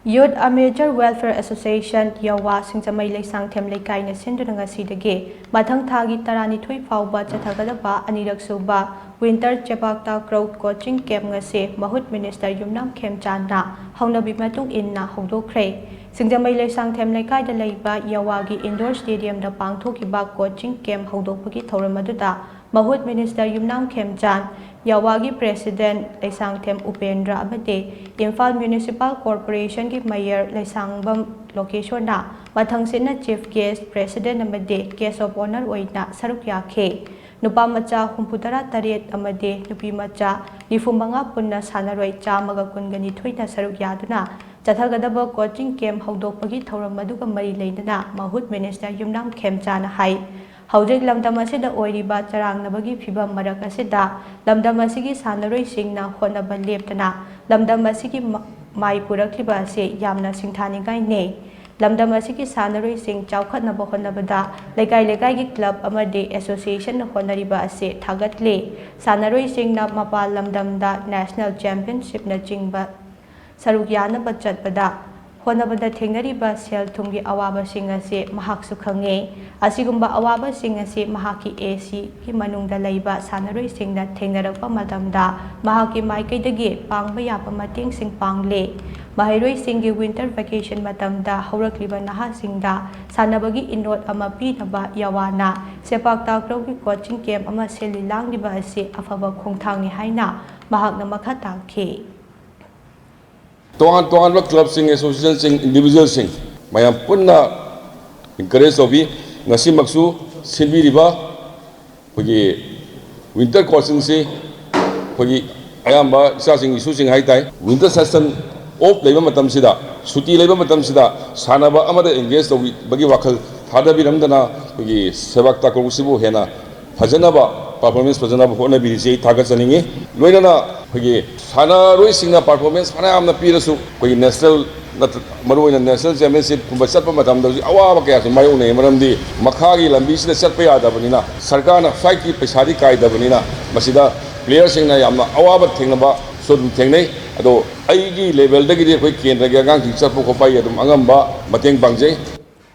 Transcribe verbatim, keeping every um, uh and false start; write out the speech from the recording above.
Youth Amateur Welfare Association, ꯌꯥꯋꯥ, ꯁꯤꯡꯖꯃꯩ ꯂꯩꯁꯥꯡꯊꯦꯝ ꯂꯩꯀꯥꯏꯅ ꯁꯤꯟꯗꯨꯅ ꯉꯁꯤꯗꯒꯤ ꯃꯊꯪ ꯊꯥꯒꯤ ꯇꯔꯥꯅꯤꯊꯣꯏ ꯐꯥꯎꯕ ꯆꯠꯊꯒꯗꯕ ꯑꯅꯤꯔꯛ ꯁꯨꯕ Winter ꯆꯦꯕꯥꯛ ꯇꯥꯀ꯭ꯔꯧ Coaching Camp ꯉꯁꯤ ꯃꯍꯨꯠ Minister ꯌꯨꯝꯅꯥꯝ ꯈꯦꯝꯆꯥꯟꯅ ꯍꯧꯅꯕꯤ ꯃꯇꯨꯡ ꯏꯟꯅ ꯍꯧꯗꯣꯛꯈ꯭ꯔꯦ꯫ ꯁꯤꯡꯖꯃꯩ ꯂꯩꯁꯥꯡꯊꯦꯝ ꯂꯩꯀꯥꯏꯗ ꯂꯩꯕ ꯌꯥꯋꯥꯒꯤ Indoor Stadium ꯗ ꯄꯥꯡꯊꯣꯛꯈꯤꯕ Coaching Camp ꯍꯧꯗꯣꯛꯄꯒꯤ ꯊꯧꯔꯝ ꯑꯗꯨꯗ ꯃꯍꯨꯠ Minister ꯌꯨꯝꯅꯥꯝ ꯈꯦꯝꯆꯥꯟ, ꯌꯥꯋꯥꯒꯤ President ꯂꯩꯁꯥꯡꯊꯦꯝ ꯎꯄꯦꯟꯗ꯭ꯔ ꯑꯃꯗꯤ ꯏꯝꯐꯥꯜ Municipal Corporation ꯒꯤ Mayor ꯂꯩꯁꯥꯡꯕꯝ ꯂꯣꯀꯦꯁꯣꯔꯅ ꯃꯊꯪꯁꯤꯠꯅ Chief Guest, President ꯑꯃꯗꯤ Guest of Honour ꯑꯣꯏꯅ ꯁꯔꯨꯛ ꯌꯥꯈꯤ꯫ ꯅꯨꯄꯥ ꯃꯆꯥ ꯍꯨꯝꯐꯨꯇꯔꯥ ꯇꯔꯦꯠ ꯑꯃꯗꯤ ꯅꯨꯄꯤ ꯃꯆꯥ ꯅꯤꯐꯨ ꯃꯉꯥ ꯄꯨꯟꯅ ꯁꯥꯟꯅꯔꯣꯏ ꯆꯥꯝꯃꯒ ꯀꯨꯟꯒ ꯅꯤꯊꯣꯏꯅ ꯁꯔꯨꯛ ꯌꯥꯗꯨꯅ ꯆꯠꯊꯒꯗꯕ Coaching Camp ꯍꯧꯗꯣꯛꯄꯒꯤ ꯊꯧꯔꯝ ꯑꯗꯨꯒ ꯃꯔꯤ ꯂꯩꯅꯅ ꯃꯍꯨꯠ Minister ꯌꯨꯝꯅꯥꯝ ꯈꯦꯝꯆꯥꯅ ꯍꯥꯏ, ꯍꯧꯖꯤꯛ ꯂꯝꯗꯝ ꯑꯁꯤꯗ ꯑꯣꯏꯔꯤꯕ ꯆꯔꯥꯡꯅꯕꯒꯤ ꯐꯤꯚꯝ ꯃꯔꯛ ꯑꯁꯤꯗ ꯂꯝꯗꯝ ꯑꯁꯤꯒꯤ ꯁꯥꯟꯅꯔꯣꯏꯁꯤꯡꯅ ꯍꯣꯠꯅꯕ ꯂꯦꯞꯇꯅ ꯂꯝꯗꯝ ꯑꯁꯤꯒꯤ ꯃ-, ꯃꯥꯏ ꯄꯨꯔꯛꯂꯤꯕ ꯑꯁꯤ ꯌꯥꯝꯅ ꯁꯤꯡꯊꯥꯅꯤꯡꯉꯥꯏꯅꯤ꯫ ꯂꯝꯗꯝ ꯑꯁꯤꯒꯤ ꯁꯥꯟꯅꯔꯣꯏꯁꯤꯡ ꯆꯥꯎꯈꯠꯅꯕ ꯍꯣꯠꯅꯕꯗ ꯂꯩꯀꯥꯏ ꯂꯩꯀꯥꯏꯒꯤ club ꯑꯃꯗꯤ association ꯅ ꯍꯣꯠꯅꯔꯤꯕ ꯑꯁꯤ ꯊꯥꯒꯠꯂꯤ꯫ ꯁꯥꯟꯅꯔꯣꯏꯁꯤꯡꯅ ꯃꯄꯥꯟ ꯂꯝꯗꯝꯗ National Championship ꯅꯆꯤꯡꯕ ꯁꯔꯨꯛ ꯌꯥꯅꯕ ꯆꯠꯄꯗ ꯍꯣꯠꯅꯕꯗ ꯊꯦꯡꯅꯔꯤꯕ ꯁꯦꯜ ꯊꯨꯝꯒꯤ ꯑꯋꯥꯕꯁꯤꯡ ꯑꯁꯤ ꯃꯍꯥꯛꯁꯨ ꯈꯪꯉꯤ꯫ ꯑꯁꯤꯒꯨꯝꯕ ꯑꯋꯥꯕꯁꯤꯡ ꯑꯁꯤ ꯃꯍꯥꯛꯀꯤ A C ꯒꯤ ꯃꯅꯨꯡꯗ ꯂꯩꯕ ꯁꯥꯟꯅꯔꯣꯏꯁꯤꯡꯅ ꯊꯦꯡꯅꯔꯛꯄ ꯃꯇꯝꯗ ꯃꯍꯥꯛꯀꯤ ꯃꯥꯏꯀꯩꯗꯒꯤ ꯄꯥꯡꯕ ꯌꯥꯕ ꯃꯇꯦꯡꯁꯤꯡ ꯄꯥꯡꯂꯤ꯫ ꯃꯍꯩꯔꯣꯏꯁꯤꯡꯒꯤ winter vacation ꯃꯇꯝꯗ ꯍꯧꯔꯛꯂꯤꯕ ꯅꯍꯥꯁꯤꯡꯗ ꯁꯥꯟꯅꯕꯒꯤ ꯏꯅꯣꯠ ꯑꯃ ꯄꯤꯅꯕ ꯌꯥꯋꯥꯅ ꯁꯦꯄꯥꯛ ꯇꯥꯀ꯭ꯔꯧꯒꯤ Coaching Camp ꯑꯃ ꯁꯤꯜꯂꯤ ꯂꯥꯡꯂꯤꯕ ꯑꯁꯤ ꯑꯐꯕ ꯈꯣꯡꯊꯥꯡꯅꯤ ꯍꯥꯏꯅ ꯃꯍꯥꯛꯅ ꯃꯈꯥ ꯇꯥꯈꯤ꯫ ꯇꯣꯉꯥꯟ ꯇꯣꯉꯥꯟꯕ club ꯁꯤꯡ, association ꯁꯤꯡ, individual ꯁꯤꯡ ꯃꯌꯥꯝ ꯄꯨꯟꯅ encourage ꯇꯧꯕꯤ꯫ ꯉꯁꯤꯃꯛꯁꯨ ꯁꯤꯟꯕꯤꯔꯤꯕ ꯑꯩꯈꯣꯏꯒꯤ winter coaching ꯁꯤ ꯑꯩꯈꯣꯏꯒꯤ ꯑꯌꯥꯝꯕ ꯏꯆꯥꯁꯤꯡ ꯏꯁꯨꯁꯤꯡ ꯍꯥꯏ ꯇꯥꯏ, winter session off ꯂꯩꯕ ꯃꯇꯝꯁꯤꯗ, ꯁꯨꯇꯤ ꯂꯩꯕ ꯃꯇꯝꯁꯤꯗ ꯁꯥꯟꯅꯕ ꯑꯃꯗ engage ꯇꯧꯕꯤꯕꯒꯤ ꯋꯥꯈꯜ ꯊꯥꯗꯕꯤꯔꯝꯗꯅ ꯑꯩꯈꯣꯏꯒꯤ ꯁꯦꯕꯥꯛ ꯇꯥꯀ꯭ꯔꯧꯁꯤꯕꯨ ꯍꯦꯟꯅ ꯐꯖꯅꯕ, performance ꯐꯖꯅꯕ ꯍꯣꯠꯅꯕꯤꯔꯤꯁꯤ ꯑꯩ ꯊꯥꯒꯠꯆꯅꯤꯡꯉꯤ꯫ ꯂꯣꯏꯅꯅ ꯑꯩꯈꯣꯏꯒꯤ ꯁꯥꯟꯅꯔꯣꯏꯁꯤꯡꯅ performance ꯐꯅꯌꯥꯝꯅ ꯄꯤꯔꯁꯨ, ꯑꯩꯈꯣꯏꯒꯤ national ꯅꯠꯇ꯭ꯔ-, ꯃꯔꯨꯑꯣꯏꯅ national championship ꯀꯨꯝꯕ ꯆꯠꯄ ꯃꯇꯝꯗ ꯍꯧꯖꯤꯛ ꯑꯋꯥꯕ ꯀꯌꯥꯁꯨ ꯃꯥꯌꯣꯛꯅꯩ꯫ ꯃꯔꯝꯗꯤ ꯃꯈꯥꯒꯤ ꯂꯝꯕꯤꯁꯤꯗ ꯆꯠꯄ ꯌꯥꯗꯕꯅꯤꯅ, ꯁꯔꯀꯥꯔꯅ flight ꯀꯤ ꯄꯩꯁꯥꯗꯤ ꯀꯥꯏꯗꯕꯅꯤꯅ, ꯃꯁꯤꯗ player ꯁꯤꯡꯅ ꯌꯥꯝꯅ ꯑꯋꯥꯕ ꯊꯦꯡꯅꯕ ꯁꯨ ꯑꯗꯨꯝ ꯊꯦꯡꯅꯩ꯫ ꯑꯗꯣ ꯑꯩꯒꯤ ꯂꯦꯚꯦꯜꯗꯒꯤꯗꯤ ꯑꯩꯈꯣꯏ ꯀꯦꯟꯗ꯭ꯔꯒꯤ ꯑꯉꯥꯡꯁꯤꯡ ꯆꯠꯄ ꯈꯣꯠꯄ ꯑꯩ ꯑꯗꯨꯝ ꯑꯉꯝꯕ ꯃꯇꯦꯡ ꯄꯥꯡꯖꯩ꯫